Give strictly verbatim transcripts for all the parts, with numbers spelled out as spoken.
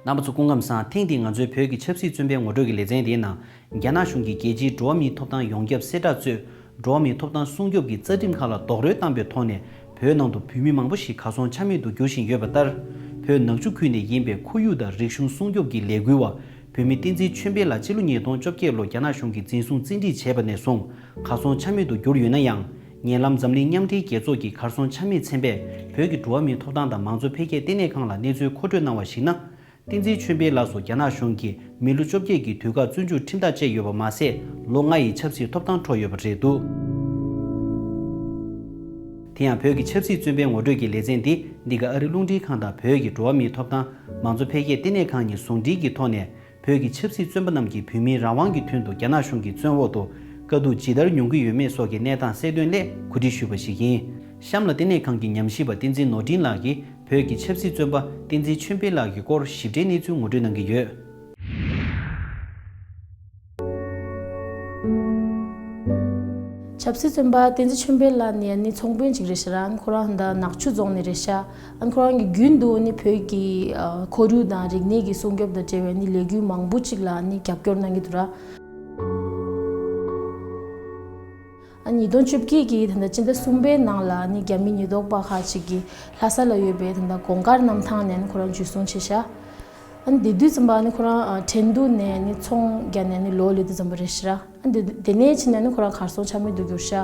རྣམ་པ་ཚོ་སྐུ་ཁམས་བཟང་། ཐེངས་འདིའི་ང་ཚོའི་བོད་ཀྱི་ཆབ་སྲིད་བཙོན་པའི་ངོ་སྤྲོད་ཀྱི་ལེ་ཚན་འདིའི་ནང་། རྒྱ་ནག་གཞུང་གིས་རྒྱལ་སྤྱིའི་འགྲོ་བ་མིའི་ཐོབ་ཐང་ཡོངས་ཁྱབ་གསལ་བསྒྲགས་གཙོས། འགྲོ་བ་མིའི་ཐོབ་ཐང་སྲུང་སྐྱོབ་ཀྱི་རྩ་ཁྲིམས་ཁག་ལ་རྡོག་རོལ་བཏང་པའི་ཐོག་ནས། བོད་ནང་དུ་བོད་མི་མང་པོ་ཞིག་གར་སོང་ཆ་མེད་དུ་འགྱུར་བཞིན་ཡོད་པ་ལྟར། བོད་ནག་ཆུ་ཁུལ་ནས་ཡིན་པའི་ཁོར་ཡུག་དང་རིག་གཞུང་སྲུང་སྐྱོབ་ཀྱི་ལས་འགུལ་བ། བོད་མི་བསྟན་འཛིན་ཆོས་འཕེལ་ལགས་སྤྱི་ལོ་ཉིས་སྟོང་བཅོ་བརྒྱད་ལོར་རྒྱ་ནག་གཞུང་གིས་འཛིན་བཟུང་བཙན་ཁྲིད་བྱས་པ་ནས་བཟུང་གར་སོང་ཆ་མེད་དུ་གྱུར་ཡོད་ན་ཡང་། ཉེ་ལམ་འཛམ་གླིང་མཉམ་འབྲེལ་རྒྱལ་ཚོགས་ཀྱི་གར་སོང་ཆ་མེད་ཚན་པས་བོད་ཀྱི་འགྲོ་བ་མིའི་ཐོབ་ཐང་དང་མང་གཙོ་འཕེལ་རྒྱས་ལྟེ་གནས་ཁང་ལ་གནས་ཚུལ་མཁོ་སྤྲོད་གནང་བར་གཞིགས་ན། བསྟན་འཛིན་ཆོས་འཕེལ་ལགས་སུ་རྒྱ་ནག་གཞུང་གིས་མི་ལོ་བཅོ་བརྒྱད་ཀྱི་དུས་བཀག་བཙོན་འཇུག་ཁྲིམས་ཐག་བཅད་ཡོད་པ་མ་ཟད། ལོ་ལྔ་ཡི་ཆབ་སྲིད་ཐོབ་ཐང་འཕྲོག་ཡོད་པ་རེད་འདུག་དེ་ཡང་བོད་ཀྱི་ཆབ་སྲིད་བཙོན་པའི་ངོ་སྤྲོད་ཀྱི་ལེ་ཚན་འདི་འདི་ག་ཨ་རི་རླུང་འཕྲིན་ཁང་དང་བོད་ཀྱི་འགྲོ་བ་མིའི་ཐོབ་ཐང་མང་གཙོ་འཕེལ་རྒྱས་ལྟེ་གནས་ཁང་གཉིས་ཟུང་འབྲེལ་གྱི་ཐོག་ནས། བོད་ཀྱི་ཆབ་སྲིད་བཙོན་པ་རྣམས་ཀྱིས་བོད་མིའི་རང་དབང་གི་དོན་དུ་རྒྱ་ནག་གཞུང་གི་བཙོན་འོག་ཏུ་དཀའ་སྡུག་ཇི་ལྟར་མྱོང་གི་ཡོད་མེད་སོགས་ཀྱི་གནས་སྟངས་གསལ་སྟོན་སླད་གོ་སྒྲིག་ཞུས་པ་ཞིག་ཡིན། གཤམ་ལ་ལྟེ་གནས་ཁང་གི་ཉམས་ཞིབ་པ་བསྟན་འཛིན་ནོར་འཕྲིན་ལགས་ཀྱིས་བོད་ཀྱི་ཆབ་སྲིད་བཙོན་པ་བསྟན་འཛིན་ཆོས་འཕེལ་ལགས་ཀྱི་སྐོར་ཞིབ་ཕྲའི་གནས་ཚུལ་ངོ་སྤྲོད་གནང་གི་ཡོད། ཆབ་སྲིད་བཙོན་པ་བསྟན་འཛིན་ཆོས་འཕེལ་ལགས་ནི་ནི་ཚོང་དཔོན་ཅིག་རེད་ཤག་ར། ཁོ་རང་ད་ནག་ཆུ་རྫོང་ནས་རེད་ཤག་ཨ་ནི་ཁོ་རང་གིས་རྒྱུན་དུ་ནི་བོད་ཀྱི་ཨ་ཁོར་ཡུག་དང་རིག་གནས་ཀྱི་སྲུང་སྐྱོབ་དང་འབྲེལ་བའི་ནི་ལས་འགུལ་མང་པོ་ཅིག་ལ་ནི་རྒྱབ་སྐྱོར་གནང་གི་འདུག་ར། ཨ་ཉིས་སྟོང་བཅོ་བརྒྱད་ཀྱི་ད་ལྟ་སྤྱི་ཟླ་གསུམ་པའི་ནང་ལ་ནི་རྒྱ་མི་ཉེན་རྟོག་པ་ཁག་ཅིག་གིས་ལྷ་ས་ལ་ཡོད་པའི་ད་ལྟ་གོང་དཀར་གནམ་ཐང་ནས་ནི་ཁོ་རང་འཇུ་བཟུང་བྱས་ཤག་ཨ་ནི་དེ་དུས་ཙམ་པ་ནི་ཁོ་རང་ཨ་ཁྲེང་ཏུའུ་ནས་ནི་ཚོང་བརྒྱབ་ནས་ནི་ལོག་སླེབས་དུས་ཙམ་པ་རེད་ཤག་ཨ་ནི་དེ་དེ་ནས་ཕྱིན་ནས་ནི་ཁོ་རང་གར་སོང་ཆ་མེད་དུ་གྱུར་ཤག་ཨ་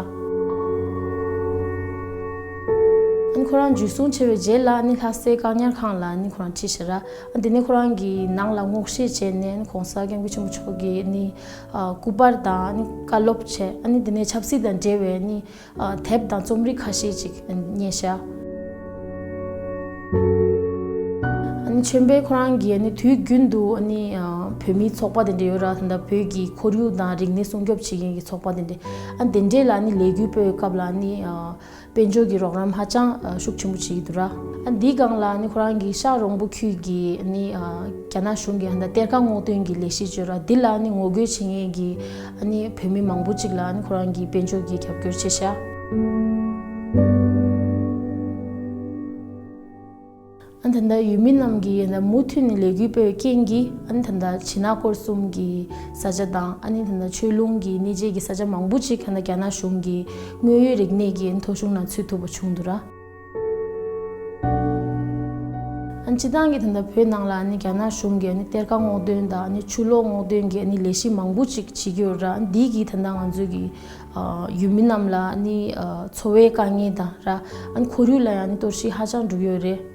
ནི་ཁོ་རང་འཇུ་བཟུང་བྱས་པའི་རྗེས་ལ་ནི་ལྷ་སའི་བཀག་ཉར་ཁང་ལ་ནི་ཁོ་རང་ཁྲིད་ཤག་ར། ཨ་ནི་དེ་ནས་ཁོ་རང་གི་ནང་ལ་སྔོག་བཤེར་བྱས་ནས་ནི་གོང་ས་སྐྱབས་མགོན་ཆེན་པོ་མཆོག་གི་ནི་ཨ་སྐུ་པར་དང་ནི་བཀའ་སློབ་བྱས། ཨ་ནི་དེ་ནས་ཆབ་སྲིད་དང་འབྲེལ་བའི་ནི་ཨ་དེབ་དང་རྩོམ་རིག་ཁ་ཤས་ཅིག་རྙེད་ཤག་ཨ་ནི་ཆོས་འཕེལ་ཁོ་རང་གིས་ཨ་ནི་དུས་རྒྱུན་དུ་ཨ་ནི་ཨ་བོད་མིའི་ཚོགས་པ་དེ་འདྲ་ཡོད་ར། ད་ལྟ་བོད་ཀྱི་ཁོར་ཡུག་དང་རིག་གནས་སྲུང་སྐྱོབ་བྱེད་མཁན་གྱི་ཚོགས་པ་དེ་འདྲ། ཨ་ནི་དེ་འདྲས་ལ་ཨ་ནི་ལས་འགུལ་སྤེལ་བའི་སྐབས་ལ་ཨ་ནི་ཨ་དཔལ་འབྱོར་གྱི་རོགས་རམ་ཧ་ཅང་ཨ་ཤུགས་ཆེན་པོ་བྱེད་ཀྱི་འདུག་ར། ཨ་ནི་འདིའི་སྒང་ལ་ཨ་ནི་ཁོ་རང་གིས་ཤག་རོང་པོ་ཁུལ་གྱི་ཨ་ནི་ཨ་རྒྱ་ནག་གཞུང་གི་ཨ་ནི་གཏེར་ཁ་སྔོག་འདོན་གྱི་ལས་གཞི་བཅོས་ར། འདི་ལ་ཨ་ནི་ངོ་རྒོལ་བྱེད་མཁན་གྱི་ཨ་ནི་བོད་མི་མང་པོ་ཅིག་ལ་ཨ་ནི་ཁོ་རང་གིས་དཔལ་འབྱོར་གྱི་རྒྱབ་སྐྱོར་བྱས་ཤག་ཨ་ནི་ད་ལྟ་ཡུལ་མི་རྣམས་ཀྱིས་ད་མུ་མཐུད་ནས་ལས་འགུལ་སྤེལ་བའི་རྐྱེན་གྱིས་ཨ་ནི་ད་ལྟ་བྱེ་ནག་སྐོར་གསུམ་གྱི་ས་ཆ་དང་། ཨ་ནི་ད་ལྟ་ཆོས་ལུང་གི་གནས་མཇལ་གྱི་ས་ཆ་མང་པོ་ཅིག་ད་ལྟ་རྒྱ་ནག་གཞུང་གི་དངོས་ཡོད་རིག་གནས་ཀྱི་ཐོ་གཞུང་ནང་ཚུད་ཐུབ་པ་བྱུང་འདུག་ར། ཨ་ནི་སྤྱིར་བཏང་གི་ད་ལྟ་བོད་ནང་ལ་ཨ་ནི་རྒྱ་ནག་གཞུང་གིས་ཨ་ནི་གཏེར་ཁ་སྔོག་འདོན་དང་། ཨ་ནི་ཆུ་ལོག་སྔོག་འདོན་གྱི་ཨ་ནི་ལས་གཞི་མང་པོ་ཅིག་བྱེད་ཀྱི་ཡོད་ར། ཨ་ནི་འདི་གིས་ད་ལྟ་ང་ཚོ་གི་ཨ་ཡུལ་མི་རྣམས་ལ་ཨ་ནི་ཨ་འཚོ་བའི་དཀའ་ངལ་དང་ར། ཨ་ནི་ཁོར་ཡུག་ལ་ཡང་ཨ་ནི་གཏོར་བཤིག་ཧ་ཅང་འགྲོ་གི་ཡོད་རེད།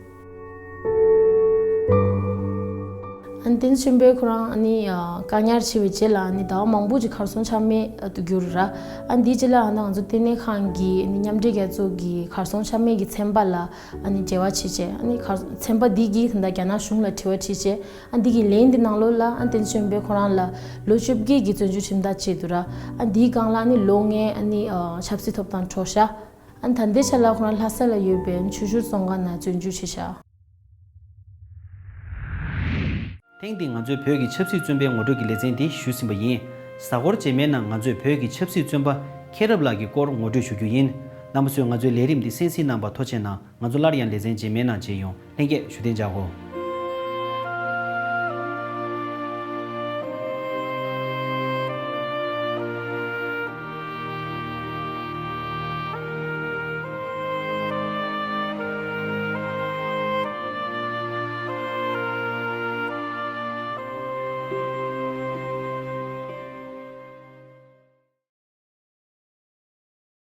ཨ་ནི་བསྟན་འཛིན་ཆོས་འཕེལ་ཁོ་རང་ཨ་ནི་ཨ་བཀག་ཉར་བྱས་པའི་རྗེས་ལ་ཨ་ནི་ཟླ་བ་མང་པོ་ཅིག་གར་སོང་ཆ་མེད་དུ་གྱུར་ར། ཨ་ནི་འདིའི་རྗེས་ལ་ཨ་ནི་ང་ཚོ་ལྟེ་གནས་ཁང་གི་ཨ་ནི་མཉམ་འབྲེལ་རྒྱལ་ཚོགས་ཀྱི་གར་སོང་ཆ་མེད་ཀྱི་ཚན་པ་ལ་ཨ་ནི་འབྲེལ་བ་བྱས་བྱས། ཨ་ནི་གར་ཚན་པ་འདི་གིས་ད་ལྟ་རྒྱ་ནག་གཞུང་ལ་དྲི་བ་དྲིས་བྱས། ཨ་ནི་འདི་གི་ལན་འདི་ནང་ལོགས་ལ་ཨ་ནི་བསྟན་འཛིན་ཆོས་འཕེལ་ཁོ་རང་ལ་ལོ་བཅོ་བརྒྱད་ཀྱི་བཙོན་འཇུག་ཁྲིམས་ཐག་བཅད་འདུག་ར། ཨ་ནི་འདིའི་སྒང་ལ་ཨ་ནི་ལོ་ལྔའི་ཨ་ནི་ཨ་ཆབ་སྲིད་ཐོབ་ཐང་འཕྲོག་ཤག་ཨ་ནི་ད་ལྟའི་ཆ་ལ་ཁོ་རང་ལྷ་ས་ལ་ཡོད་པའི་ཆུ་ཤུར་བཙོན་ཁང་ནང་བཙོན་འཇུག་བྱས་ཤག་ཐེངས་འདིའི་ང་ཚོའི་བོད་ཀྱི་ཆབ་སྲིད་བཙོན་པའི་ངོ་སྤྲོད་ཀྱི་ལེ་ཚན་འདི་ཞུས་ཟིན་པ་ཡིན། གཟའ་འཁོར་རྗེས་མའི་ནང་ང་ཚོས་བོད་ཀྱི་ཆབ་སྲིད་བཙོན་པ་མཁྱེན་རབ་ལགས་ཀྱི་སྐོར་ངོ་སྤྲོད་ཞུ་རྒྱུ་ཡིན། རྣམ་པ་ཚོས་ང་ཚོའི་ལས་རིམ་འདི་གསན་གཟིགས་གནང་བར་ཐུགས་རྗེ་གནང་། ང་ཚོ་སླར་ཡང་ལེ་ཚན་རྗེས་མའི་ནང་མཇལ་ཡོང་། ལྷན་རྒྱས་བཞུགས་གདན་འཇགས་དགོས།